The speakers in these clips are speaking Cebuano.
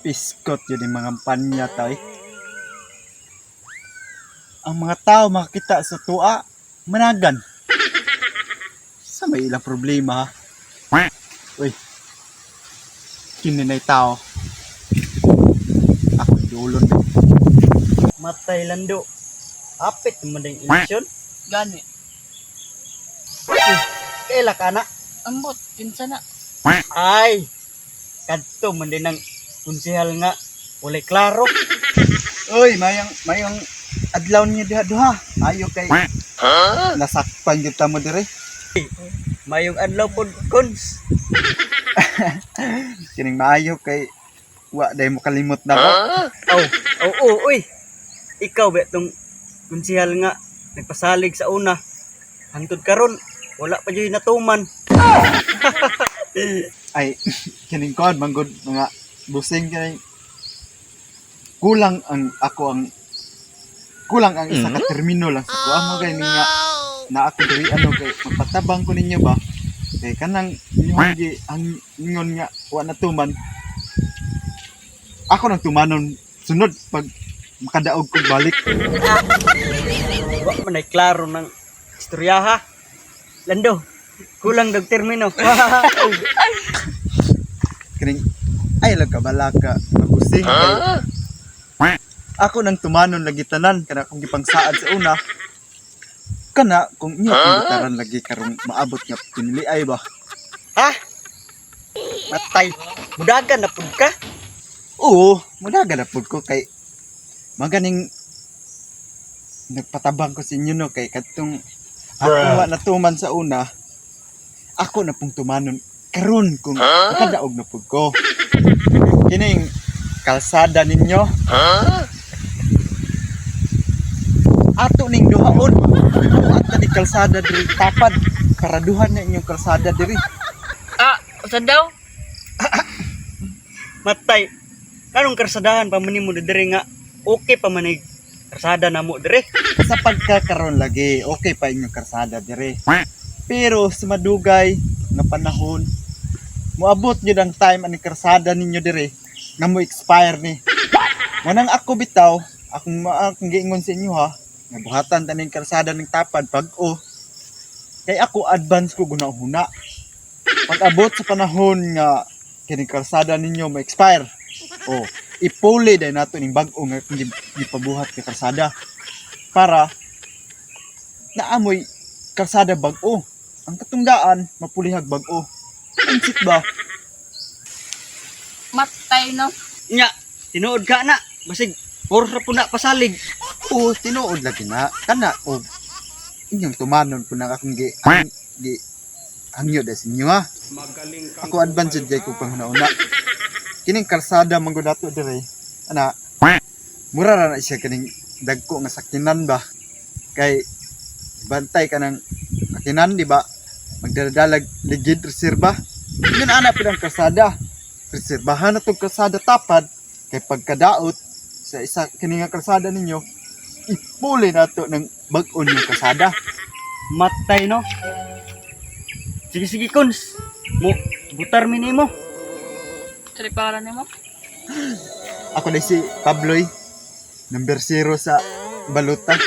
Piskot yun yung mga panya tay. Ang mga tao makakita sa tua, managan. Sa may ilang problema, ha? Uy, kininay tao. Ako dulon na. Matay, Lando. Apit naman din eleksyon. Gani. Kaila ka na. Ambot, kinsa na. Ay, kadto man din ang konsehal nga walay klaro. Uy, mayang mayang adlaw niyo diha duha. Ayo kay nasakpan gyud ta mo dire. Mayong adlaw pod, Cons. Kining maayo kay wa day mo kalimot na ko. Aw, aw, oh, uy. Ikaw ba tong konsehal nga nagpasalig sa una? Hangtod karon wala pa jud natuman. Ay, kining kuan manggod mga busing, kining kulang ang ako ang kulang ang isa ka termino lang sa kuha mo gani nga na ako diri ano kay magpatabang ko ninyo ba, kay kanang inyong gi ang ingon nga wa na tuman, ako nang tumanon sunod pag makadaog ko balik. Wa man ay klaro ng istoryaha. Lando, kulang dag termino. Kining ay lang kabalaka mabusing kay ako nang tumanon lagi tanan kana akong gipangsaad sa una, kana kung inyo akong gitaran lagi karong maabot nga pinili ay ba. Ha? Matay, mudagan na pud ka? Oo, mudaga na pud ko kay maganing nagpatabang ko sa inyo no, kay kadtong ako wa natuman sa una, ako na pong tumanon karon kung makadaog na pud ko. Kining kalsada ninyo, ato ning duhaon ato ni kalsada diri tapad, karaduhan na inyong kalsada diri. Ah, usa daw? Matay, kanong karsadahan pa man nimo diri nga okay pa man ay karsada namo diri? Sa pagkakaroon lagi okay pa inyong kalsada diri, pero sa madugay nga panahon moabot gyud ang time ani kalsada ninyo diri nga mo expire ni. Manang ako bitaw akong akong giingon sa inyo ha, nga buhatan taning kalsada ning tapad pag-o, kay ako advance ko guna-huna. Pag abot sa panahon nga kining kalsada ninyo mo expire, oh, ipuli dahil nato ning bag-o nga akong gipabuhat nga kalsada para naamoy kalsada bag-o. Ang katungdaan mapulihag bag-o. Pansit ba? Matay no. Nya, tinuod ka na. Basig puro ra po na pasalig. Oo, tinuod lagi na. Kana og inyong tumanon po ng akong gi ang, gi hangyo da sa inyo ha. Ako advance jud kay ko panghuna-una. Kining kalsada man gud nato dire. Ana, mura ra na siya kining dagko nga sakyanan ba. Kay bantay ka ng sakinan, di ba? Magdaladalag ligid reserba. Yun ana pud ang kalsada. Reserbahan na tong kalsada tapad kay pagkadaot sa isa kini nga kalsada ninyo, ipuli nato ng bag-on yung kalsada. Matay no. Sige sige, Cons. Mo butar mi nimo. Sorry, pangalan nimo? Ako na si Pabloy, number 0 sa baluta.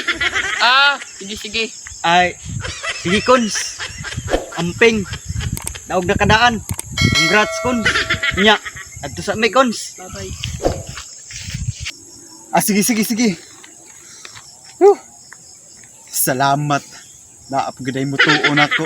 Ah, sige sige. Ay, sige, Cons. Amping. Daog na kadaan. Congrats, Cons. Nya, adto sa may, Cons. Bye-bye. Ah, sige, sige, sige. Whew. Salamat. Naapagaday mo tuon ako.